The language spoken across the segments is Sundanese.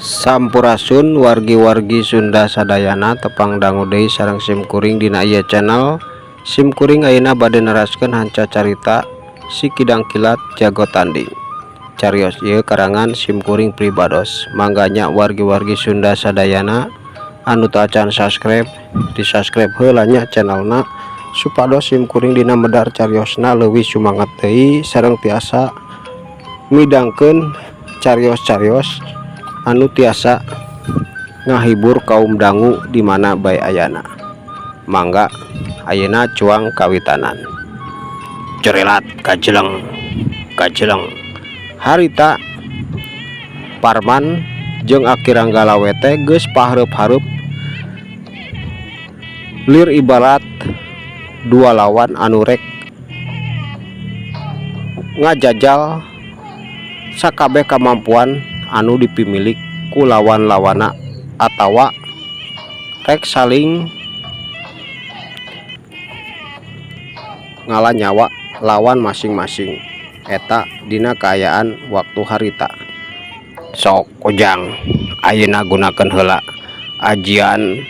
Sampurasun wargi-wargi Sunda sadayana, tepang dangu deui sareng sim kuring dina ieu channel. Sim kuring ayeuna bade neraskeun hanca carita Si Kidang Kilat Jago Tanding. Carios ieu karangan sim kuring pribados. Mangga nya, wargi-wargi Sunda sadayana anu tacan subscribe, di subscribe heula nya channelna, supados sim kuring dina medar cariosna leuwih sumangat deui sareng tiasa midangkeun carios-carios anu tiasa ngahibur kaum dangu di mana bae ayana. Mangga ayeuna cuang kawitanan. Cerelat kajeleng kajeleng. Harita Parman jeung Aki Ranggalawe teh geus pahareup-hareup, lir ibarat dua lawan anu rek ngajajal sakabeh kamampuan anu dipimilik ku lawan-lawana atawa rek saling ngala nyawa lawan masing-masing. Eta dina kaayaan waktu harita. Sok Ujang, ayeuna gunakeun heula ajian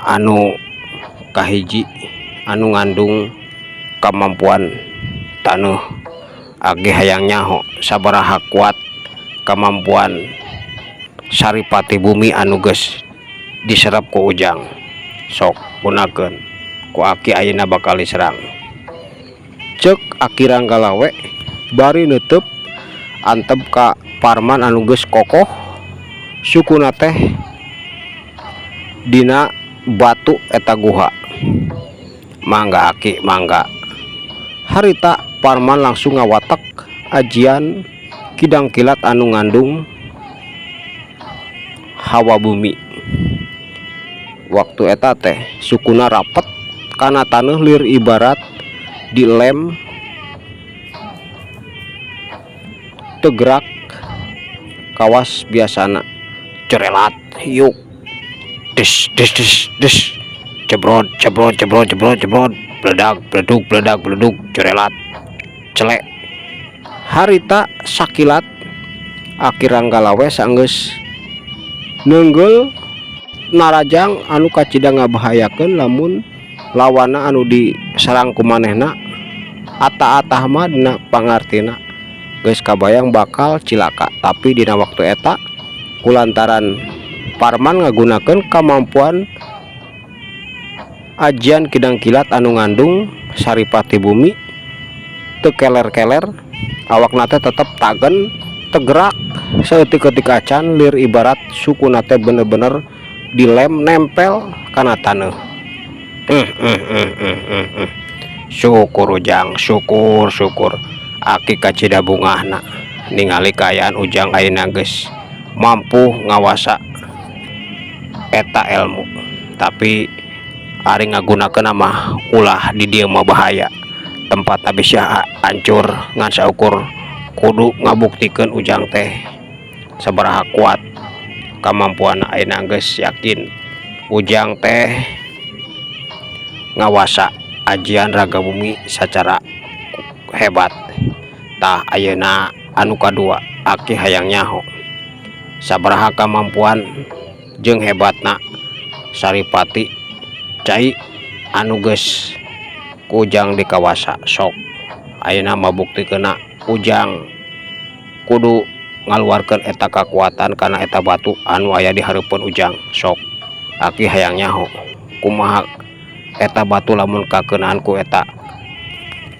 anu kahiji anu ngandung kamampuan taneuh. Aki hayang nyaho sabaraha kuat kamampuan saripati bumi anu geus diserap ku Ujang. Sok gunakeun, ku Aki ayeuna bakal diserang, cek Aki Ranggalawe bari neuteub antep ka Parman anu geus kokoh sukuna teh dina batu eta guha. Mangga Aki, mangga. Harita Parman langsung ngawatek ajian kidang kilat anu ngandung hawa bumi. Waktu eta teh sukuna rapet kana taneuh, lir ibarat dilem, teu gerak kawas biasana. Cerelat hiuk, des des des des, cebrot cebrot cebrot cebrot cebrot, beledag beledug beledag beledug, cerelat celek. Harita sakilat Aki Ranggalawe sanggeus neunggul narajang anu kacida ngabahayakeun lamun lawanna anu diserang ku manehna ata-atah mah. Dina pangartina geus kabayang bakal cilaka, tapi dina waktu eta kulantaran Parman ngagunakeun kamampuan ajian kidang kilat anu ngandung saripati bumi, teu keler-keler, awakna teh tetep tagen, teu gerak saeutik-eutik acan, lir ibarat sukuna teh bener-bener dilem nempel kana taneuh. Syukur Ujang, syukur, syukur. Aki kacida bungahna ningali kaayaan Ujang ayeuna geus mampu ngawasa eta ilmu, tapi ari ngagunakeun mah ulah, di dieu mah bahaya, tempat bisa hancur. Ngan saukur kudu ngabuktikeun Ujang teh sabaraha kuat kamampuan. Ayeuna geus yakin Ujang teh ngawasa ajian raga bumi secara hebat. Tah, ayeuna anu kadua, Aki hayang nyaho sabaraha kamampuan jeung hebatna saripati cai anu geus ku Ujang dikawasa. Sok ayeuna mah buktikeunna, Ujang kudu ngaluarkeun eta kakuatan kana eta batu anu aya di hareupeun Ujang. Sok, Aki hayang nyaho kumaha eta batu lamun kakeunaan ku eta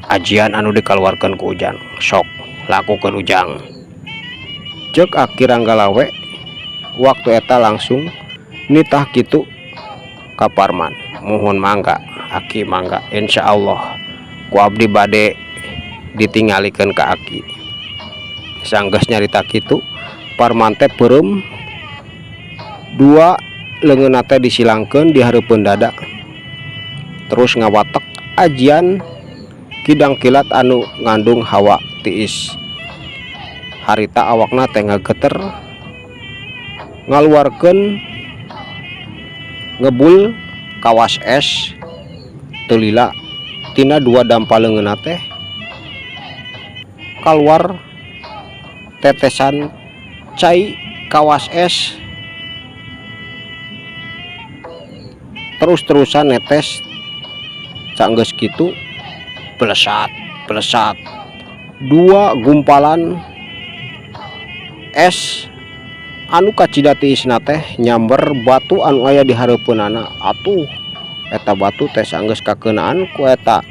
ajian anu dikaluarkeun ku Ujang. Sok lakukeun, Ujang, cek Aki Ranggalawe. Waktu eta langsung nitah kitu ka Parman. Muhun, mangga Aki, mangga. Insya Allah ku abdi bade ditinggalikeun ka Aki. Sanggeus nyarita kitu, Parman teh peureum, dua leungeunna teh disilangkeun di hareupeun dada, terus ngawatek ajian kidang kilat anu ngandung hawa tiis. Harita awakna teh ngageter, ngaluarkeun ngebul kawas es. Teu lila tina dua dampa leungeunna teh kaluar tetesan Cai kawas es terus-terusan netes. Sanggeus kitu blesat blesat dua gumpalan es anu kacida tiisna teh nyamber batu anu aya di hareupeunana. Atuh eta batu teh sanggeus kakeunaan ku eta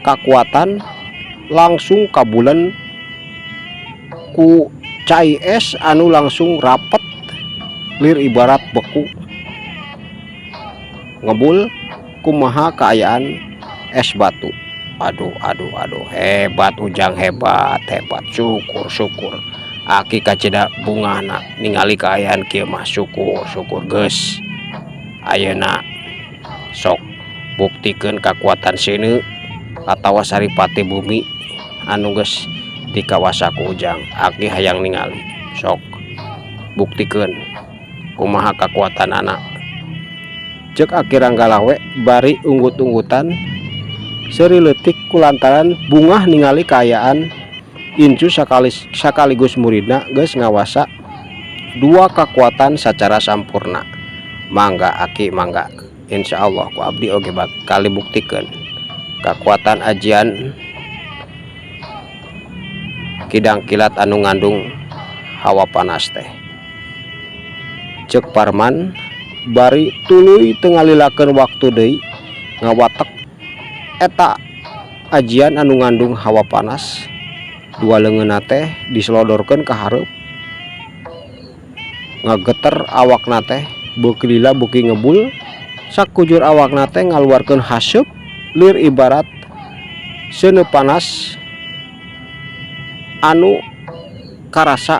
kakuatan langsung kabulen ku cai es anu langsung rapet lir ibarat beku ngebul. Kumaha kaayaan es batu? Aduh aduh aduh, hebat Ujang, hebat hebat. Syukur syukur, Aki kacida bungahna ningali kaayaan kieu mah. Syukur syukur. Geus, ayeuna sok buktikeun kakuatan seuneu atawa saripati bumi anu geus dikawasa ku Ujang. Aki hayang ningali. Sok buktikeun kumaha kakuatanana, cek Aki Ranggalawe bari unggut-unggutan seuri leutik kulantaran bungah ningali kaayaan incu sakaligus muridna geus ngawasa dua kakuatan sacara sampurna. Mangga Aki, mangga. Insya Allah ku abdi oge bakal dibuktikeun kakuatan ajian kidang kilat anu ngandung hawa panas teh, cek Parman bari tuluy teu ngalilakeun waktu deui ngawatek eta ajian anu ngandung hawa panas. Dua leungeunna teh diselodorkeun ka hareup, ngageter awakna teh, beuki lila beuki ngebul. Sakujur awakna teh ngaluarkeun haseup lir ibarat seuneu panas anu karasa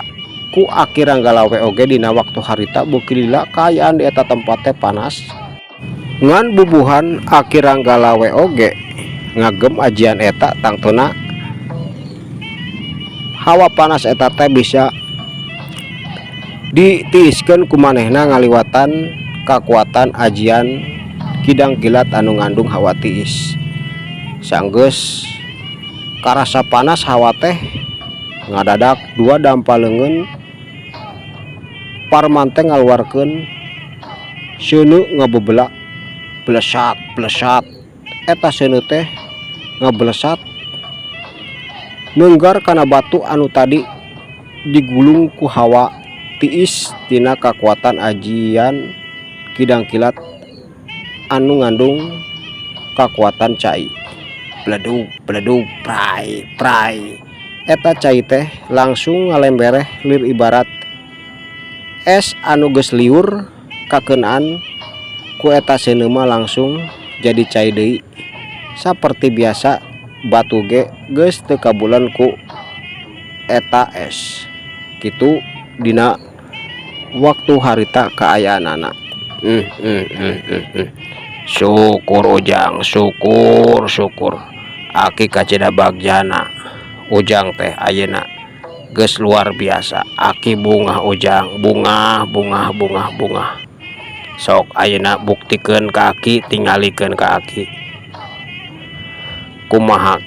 ku Aki Ranggalawe oge. Dina waktu harita beuki lila kaayaan di eta tempat teh panas, ngan bubuhan Aki Ranggalawe oge ngagem ajian eta. Tangtuna hawa panas eta teh bisa ditiiskeun ku manehna ngaliwatan kakuatan ajian kidang kilat anu ngandung hawa tiis. Sanggeus karasa panas hawa teh, ngadadak dua dampa leungeun Parman teh ngaluarkeun seuneu ngabebelak, blesat blesat. Eta seuneu teh ngablesat neunggar kana batu anu tadi digulung ku hawa tiis tina kakuatan ajian kidang kilat anu ngandung kakuatan cai. Bledug bledug, prai prai, eta cai teh langsung ngalembereh lir ibarat es anu geus liur kakeunaan ku eta seuneu mah langsung jadi cai deui saperti biasa. Batu ge geus teu kabulen ku eta es. Kitu dina waktu harita kaayaanana. Syukur Ujang, syukur syukur. Aki kacida bagjana Ujang teh ayeuna geus luar biasa. Aki bungah Ujang, bungah bungah bungah bungah. Sok ayeuna buktikeun ka Aki, tingalikeun ka Aki kumaha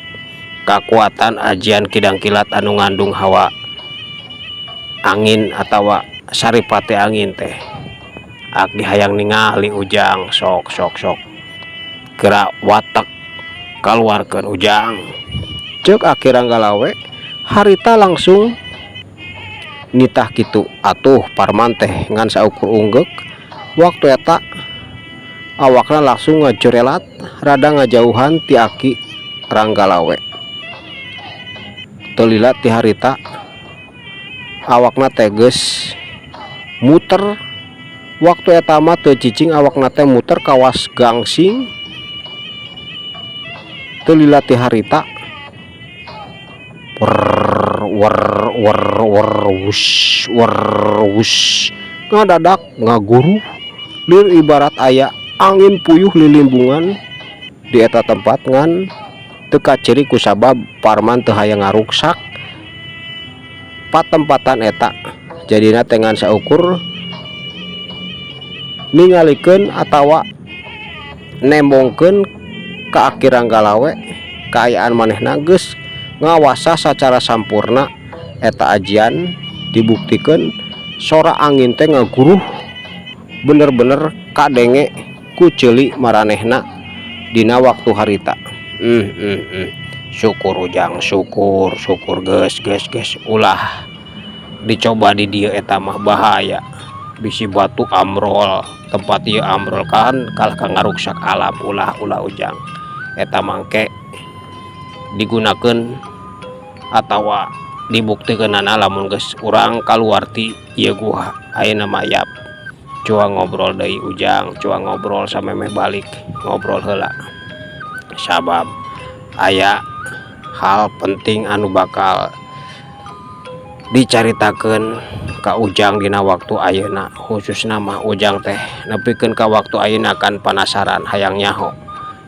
kakuatan ajian kidang kilat anu ngandung hawa angin atawa saripati angin teh. Aki hayang ningali Ujang. Sok sok sok, geura watek kaluarkeun Ujang, cek Aki Ranggalawe harita langsung nitah kitu. Atuh Parman teh ngan saukur unggeuk. Waktu eta awakna langsung ngajorelat rada ngajauhan ti Aki Ranggalawe. Teu lila ti harita awakna teh geus muter. Waktu eta mah teu cicing, awakna teh muter kawas gangsing. Teu lila ti harita, wer wer wer wer, wus wer wus, ngadadak ngaguruh lir ibarat aya angin puyuh lilimbungan di eta tempat, ngan teu kaciri kusabab Parman teu hayang ngaruksak patempatan eta. Jadina teh ngan saukur ningalikeun atawa nembongkeun ka Aki Ranggalawe kaayaan manehna geus ngawasa sacara sampurna. Eta ajian dibuktikeun sora angin teh ngaguruh bener-bener kadenge ku ceuli maranehna dina waktu harita. Syukur, Ujang, syukur, syukur. Geus, geus, geus, ulah dicoba di dieu, eta mah bahaya, bisi batu ambrol, tempat ieu ambrol kan kalah ka ngaruksak alam. Ulah, ulah, Ujang, eta mangke digunakeun atawa dibuktikeunana lamun geus urang kaluar ti ieu guha. Ayeuna mah yap, cuang ngobrol deui, Ujang, cuang ngobrol samemeh balik. Ngobrol heula sabab aya hal penting anu bakal dicaritakeun ka Ujang dina waktu ayeuna. Khususna mah Ujang teh nepikeun ka waktu ayeuna kan panasaran, hayang nyaho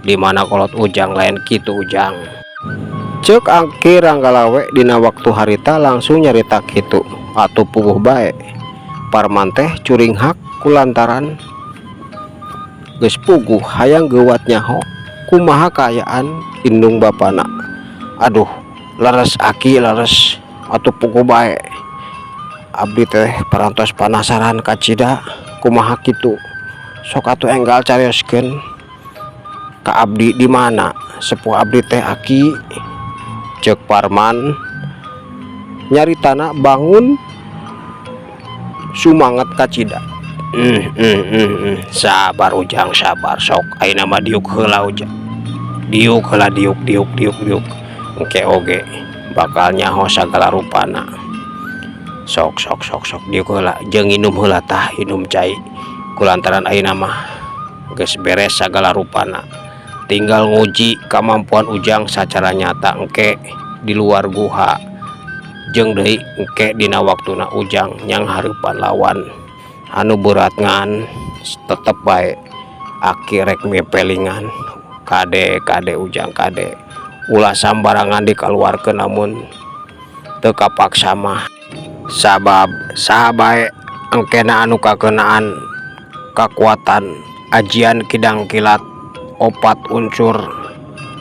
di mana kolot Ujang. Lain kitu, Ujang? Ceuk Aki Ranggalawe dina waktu harita langsung nyarita kitu. Atuh puguh bae Parman teh curinghak kulantaran geus puguh hayang geuwat nyaho kumaha kaayaan indung bapana. "Aduh, leres, Aki, leres. Atuh puguh bae abdi teh parantos panasaran kacida kumaha kitu. Sok atuh enggal carioskeun ka abdi, di mana sepuh abdi teh, Aki?" Ceuk Parman nyaritana bangun sumanget kacida. Sabar, Ujang, sabar. Sok ayeuna mah diuk heula, Ujang, diuk heula, diuk, diuk, diuk, diuk. Engke oge bakal nyaho sagala rupana. Sok, sok, sok, sok, diuk heula jeung nginum heula tah, inum cai, kulantaran ayeuna mah geus beres sagala rupana, tinggal nguji kamampuan Ujang sacara nyata engke di luar guha, jeung deui engke dina waktuna Ujang nyanghareupan lawan anu berat. Ngan tetep bae Aki rek mipelingan. Kade, kade, Ujang, kade, ulah sambarangan dikaluarkeun lamun teu kapaksa mah, sabab saha bae engkena anu kakeunaan kakuatan ajian kidang kilat opat unsur,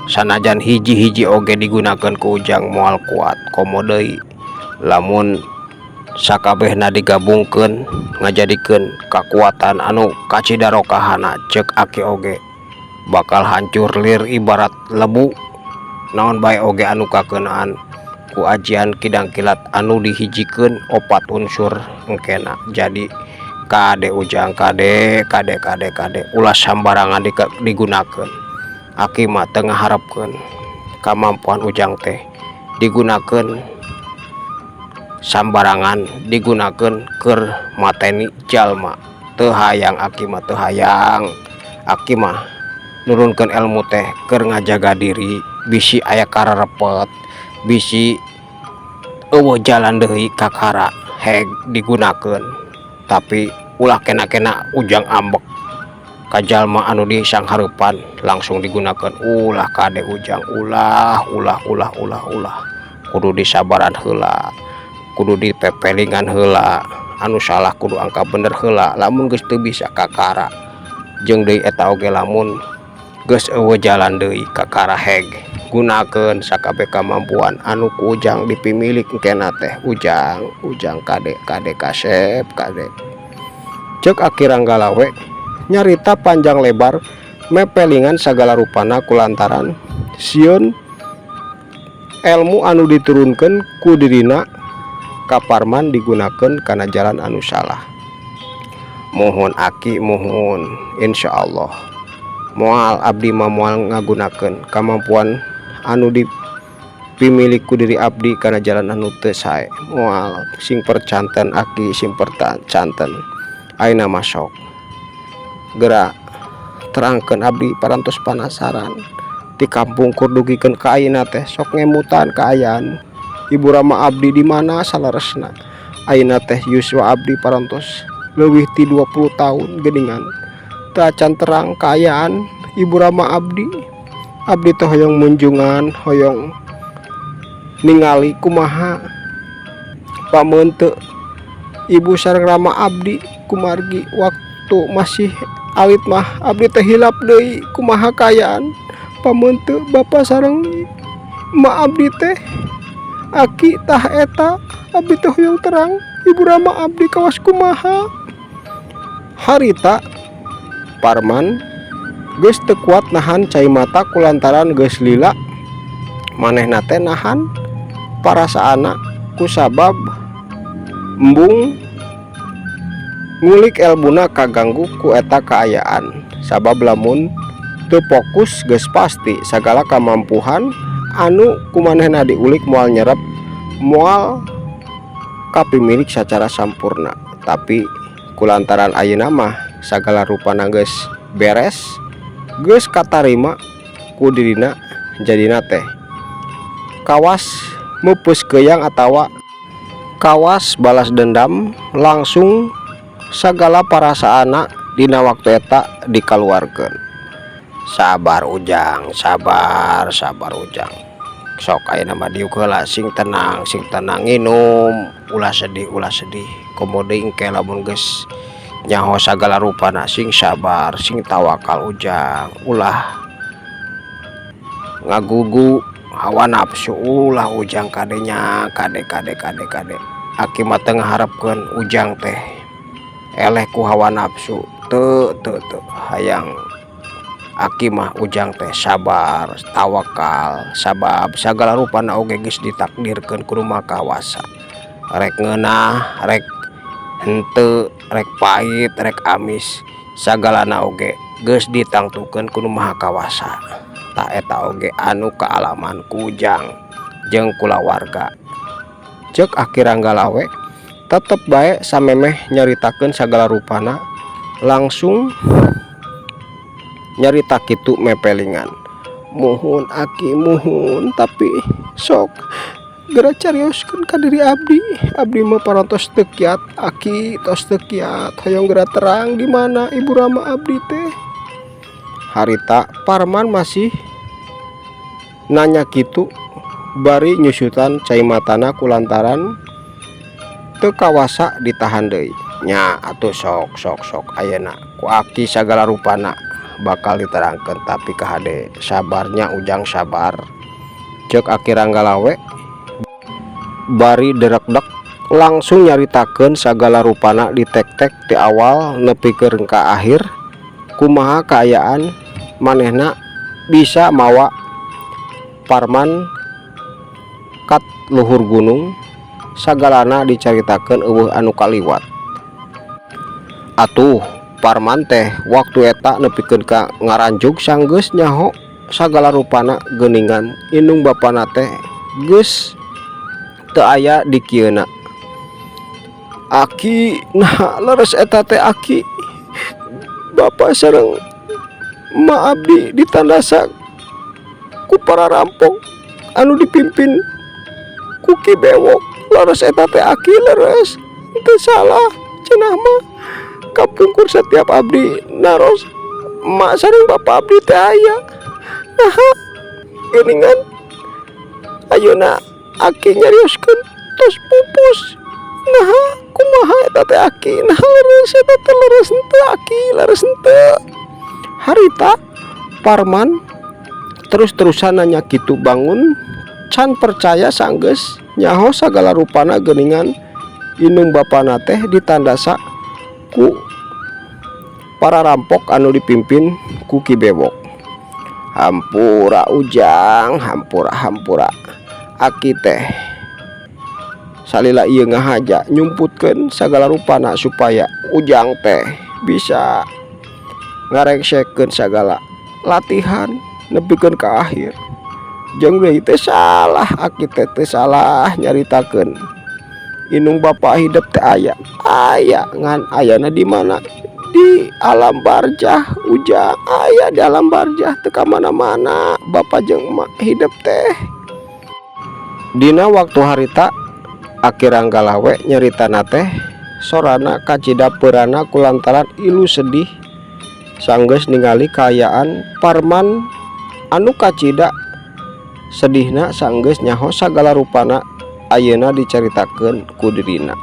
sanajan hiji-hiji oge digunakeun ku Ujang moal kuat, komo deui lamun sakabehna digabungkeun ngajadikeun kakuatan anu kacida rokahana. Ceuk Aki oge bakal hancur lir ibarat lebu. Naon bae oge anu kakeunaan ku ajian kidang kilat anu dihijikeun opat unsur engkena. Jadi kade, Ujang, kade, kade, kade, kade, ulah sambarangan digunakeun. Aki mah teu ngaharepkeun kamampuan Ujang teh digunakeun sambarangan, digunakeun keur mateni jalma. Teu hayang Aki mah, teu hayang. Aki mah nurunkeun elmu teh keur ngajaga diri, bisi aya kararepet, bisi euweuh jalan deui, kakara heg digunakeun. Tapi ulah kena-kena Ujang ambek ka jalma anu di sanghareupan langsung digunakeun. Ulah, kade, Ujang, ulah, ulah, ulah, ulah, ulah. Kudu disabaran heula, kudu dipepelingan heula. Anu salah kudu angka bener heula. Lamun geus teu bisa, kakara. Jeung deui eta oge lamun geus euweuh jalan deui, kakara heg gunakeun sakabeh kamampuan anu ku Ujang dipimilik engkena teh. Ujang, Ujang, kade, kade, kasep, kade. Ceuk Aki Ranggalawe nyarita panjang lebar mepelingan sagala rupana kulantaran sieun elmu anu diturunkeun ku dirina ka Parman digunakeun kana jalan anu salah. "Muhun, Aki, muhun. Insyaallah moal, abdi mah moal ngagunakeun kamampuan anu dipimilik ku diri abdi kana jalan anu teu sae, moal. Sing percanten, Aki, sing percanten. Ayeuna mah sok geura terangkeun, abdi parantos panasaran ti kapungkur dugikeun ka ayeuna teh. Sok ngemutan kaayaan ibu rama abdi di mana saleresna. Ayeuna teh yuswa abdi parantos leuwih ti 20 tahun geuningan, teu acan terang kaayaan ibu rama abdi. Abdi teh hoyong munjungan, hoyong ningali kumaha pameuteu ibu sareng rama abdi, kumargi waktu masih alit mah abdi teh hilap deui kumaha kaayaan pameuteu bapa sareng emak abdi teh. Aki, tah eta abdi teh hoyong terang, ibu rama abdi kawas kumaha harita? Parman geus teu kuat nahan cai mata kulantaran geus lila manehna teh nahan parasaanna kusabab embung ngulik elmuna kaganggu ku eta kaayaan, sabab lamun teu fokus geus pasti sagala kamampuhan anu ku manehna diulik moal nyerep, moal kapimilik sacara sampurna. Tapi kulantaran ayeuna mah sagala rupana geus beres, geus katarima ku dirina, jadina teh kawas meupeus keuyang atawa kawas balas dendam, langsung sagala parasaanna dina waktu eta dikaluarkeun. "Sabar, Ujang, sabar, sabar, Ujang. Sok ayeuna mah diuk heula, sing tenang, sing tenang, nginum, ulah sedih, ulah sedih. Komo deui engke lamun geus nyaho sagala rupana. Sing sabar, sing tawakal, Ujang. Ulah ngagugu hawa nafsu, ulah, Ujang. Kade nya, kade, kade, kade, kade. Aki mah teu ngaharepkeun Ujang teh eleh ku hawa nafsu, teu, teu, teu. Hayang Aki mah Ujang teh sabar, tawakal, sabab sagala rupana oge geus ditakdirkeun ku Nu Maha Kawasa. Rek ngeunah rek henteu, rek pait rek amis, sagalana oge geus ditangtukeun ku Nu Maha Kawasa. Tah, eta oge anu kaalaman ku Ujang jeung kulawarga," ceuk Aki Ranggalawe. Tetep bae samemeh nyaritakeun sagala rupana, langsung nyarita kitu mepelingan. "Muhun, Aki, muhun, tapi sok geura carioskeun ka diri abdi. Abdi mah parantos teu kiat, Aki, tos teu kiat, hoyong geura terang di mana ibu rama abdi teh." Harita Parman masih nanya kitu bari nyusutan cai matana kulantaran teu kawasa ditahan deui. "Nya atuh, sok, sok, sok, ayeuna ku Aki sagala rupana bakal diterangkeun, tapi kahade sabar nya, Ujang, sabar," ceuk Aki Ranggalawe bari derekdek langsung nyaritakeun sagala rupana ditek-tek ti awal nepikeun ka akhir, kumaha kaayaan manehna bisa mawa Parman ka luhur gunung. Sagalana dicaritakeun, euweuh anu kaliwat. Atuh Parman teh waktu eta nepikeun ka ngaranjug sanggeus nyaho sagala rupana, geuningan indung bapana teh geus teu aya di kieuna. "Aki, nah leres eta teh, Aki? Bapa sareng emak abdi ditandasa ku para rampok anu dipimpin ku Ki Bewok. Leres eta teh, Aki? Leres teu salah cenah mah? Kapungkur setiap abdi naros, emak sareng bapa abdi teh aya. Naha geuningan ayeuna Aki nyarioskeun tos pupus? Naha, kumaha eta teh, Aki? Naha leres eta teh? Leres henteu, Aki? Leres henteu?" Harita Parman terus-terusan nanya kitu, bangun can percaya sanggeus nyaho sagala rupana, geuningan indung bapana teh ditandasa ku para rampok anu dipimpin ku Ki Bewok. "Hampura, Ujang, hampura, hampura. Aki teh salila ieu ngahaja nyumputkeun sagala rupana supaya Ujang teh bisa ngarengsekeun sagala latihan nepikeun ka akhir. Jeung deui teh salah Aki teh, teu salah nyaritakeun indung bapa hidep teh aya, aya, ngan ayana di mana? Di alam barzah, Ujang, aya di alam barzah, teu ka mana-mana bapa jeung emak hidep teh." Dina waktu harita Aki Ranggalawe nyaritana teh sorana kacida peurana kulantaran ilu sedih sanggeus ningali kaayaan Parman anu kacida sedihna sanggeus nyaho sagala rupana ayeuna dicaritakeun ku dirina.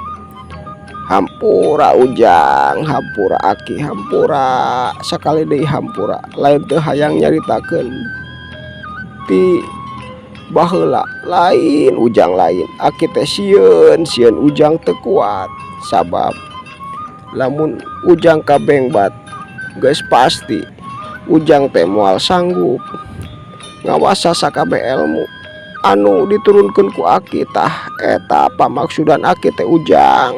"Hampura, Ujang, hampura, Aki, hampura, sakali deui hampura. Lain teu hayang nyaritakeun ti Baheula lain, Ujang, lain. Aki teh sieun, sieun Ujang teu kuat, sabab lamun Ujang kabengbat geus pasti Ujang teh moal sanggup ngawasa sakabeh elmu anu diturunkeun ku Aki. Tah, eta pamaksudan Aki teh, Ujang,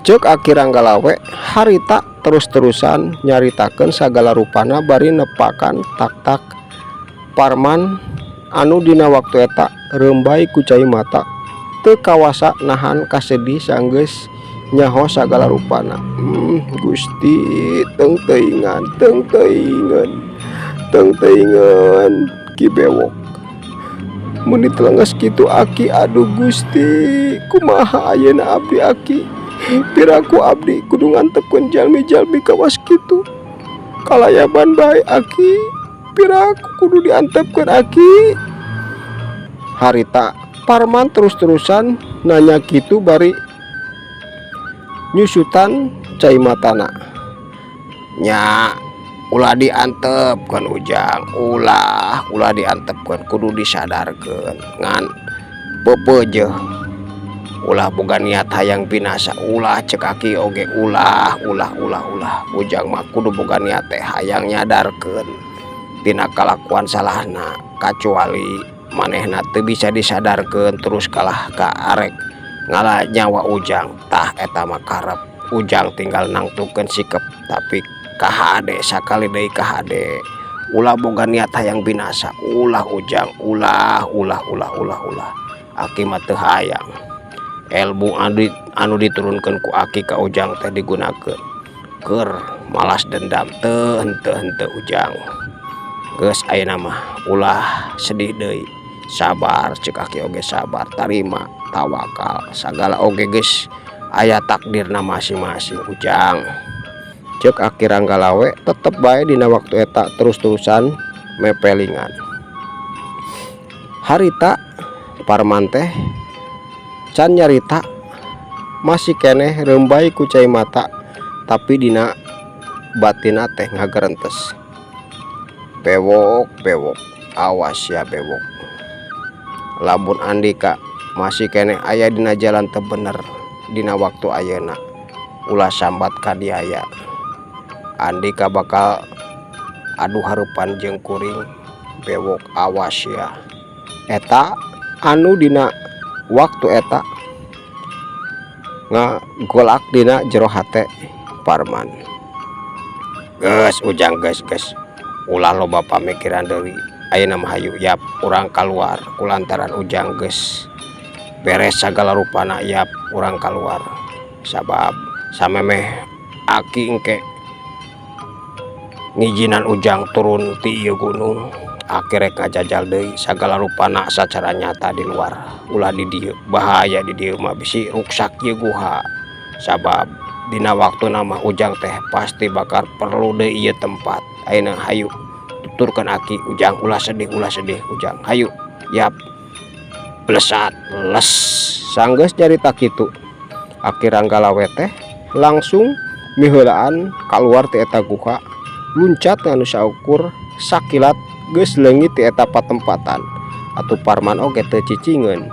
cek Aki Ranggalawe harita terus-terusan nyaritakeun sagala rupana bari nepakan tak-tak Parman anu dina waktu eta reumbay ku cai mata, teu kawasa nahan kasedih sanggeus nyaho sagala rupana. Gusti, teung teuingan, teung teuingeun, teung teuingeun. Ki Bewok meuni telenges kitu, Aki. Aduh Gusti, kumaha ayeuna abdi, Aki? Piraku abdi kudu ngantepkeun jalmi-jalmi kawas kitu kalayaban bae, Aki? Piraku kudu diantepkeun, Aki? Harita Parman terus-terusan nanya kitu bari nyusutan cai matana. Nya, ulah diantepkeun, Ujang, ulah, ulah diantepkeun, kudu disadarkeun. Ngan peupeujeuh ulah boga niat hayang binasa, ulah, cek Aki oge ulah, ulah, ulah, ulah. Ujang mah kudu boga niat teh hayang nyadarkeun tina kalakuan salahna, kacuali manehna teu bisa disadarkeun terus kalah ka arek ngala nyawa Ujang. Tah, eta mah karep Ujang, tinggal nangtukeun sikep. Tapi kahade, sakali deui kahade, ulah boga niat hayang binasa, ulah, Ujang, ulah, ulah, ulah, ulah, ulah. Aki mah teu hayang ilmu anu diturunkeun ku Aki ka Ujang teh digunakeun keur malas dendam. Teu, henteu, henteu, Ujang. Geus, ayeuna mah ulah sedih deui, sabar, cek Aki oge sabar, tarima, tawakal. Sagala oge geus aya takdirna masing-masing, Ujang, cek Aki Ranggalawe. Tetep bae dina waktu eta terus-terusan mepelingan. Harita Parman teh can nyarita, masih keneh reumbay ku cai mata, tapi dina batinna teh ngagerentes, "Bewok, Bewok, awas ya, Bewok, lamun Andika masih keneh aya dina jalan teu bener dina waktu ayeuna, ulah sambat ka diaya, Andika bakal adu hareupan jeung kuring. Bewok, awas ya." Eta anu dina waktu eta ngagolak dina jero hate Parman. Geus, Ujang, geus, geus, ulah loba pamikiran deui. Ayeuna mah hayu, yap, urang kaluar. Kulantaran Ujang geus beres sagala rupana, yap, urang kaluar, sabab samemeh Aki engke ngijinan Ujang turun ti ieu gunung, Aki rek ngajajal deui sagala rupana sacara nyata di luar, ulah di dieu, bahaya di dieu mah, bisi ruksak ieu guha, sabab dina waktuna mah Ujang teh pasti bakal perlu deui ieu tempat. Ayeuna hayu, tuturkeun Aki, Ujang, ulah sedih, ulah sedih, Ujang, hayu, yap. Blesat les. Sanggeus nyarita kitu, Aki Ranggalawe teh langsung miheulaan kaluar ti eta guha, luncat anu saukur sakilat geus leungit ti eta patempatan. Atuh Parman oge teu cicingeun,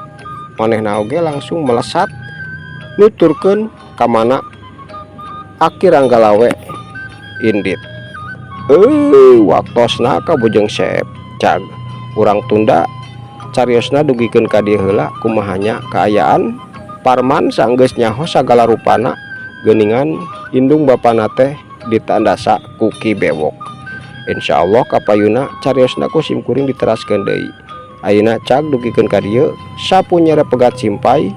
manehna oge langsung melesat nuturkeun ka mana Aki Ranggalawe indit. Waktosna kabujeng sep. Cag, urang tunda cariosna dugikeun ka dieu heula. Kumaha nya kaayaan Parman sanggeus nyaho sagala rupana geuningan indung bapana teh ditandasa ku Ki Bewok? Insyaallah kapayuna cariosna ku sim kuring diteraskeun deui. Ayeuna cag dugikeun ka dieu. Sapunyere pegat simpay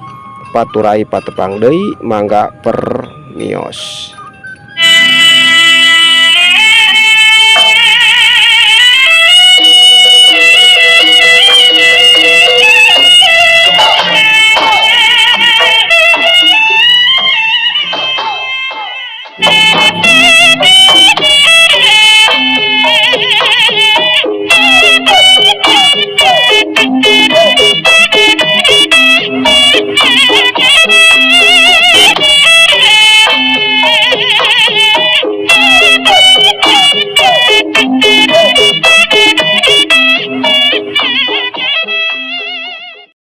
paturai patepang deui. Mangga permios.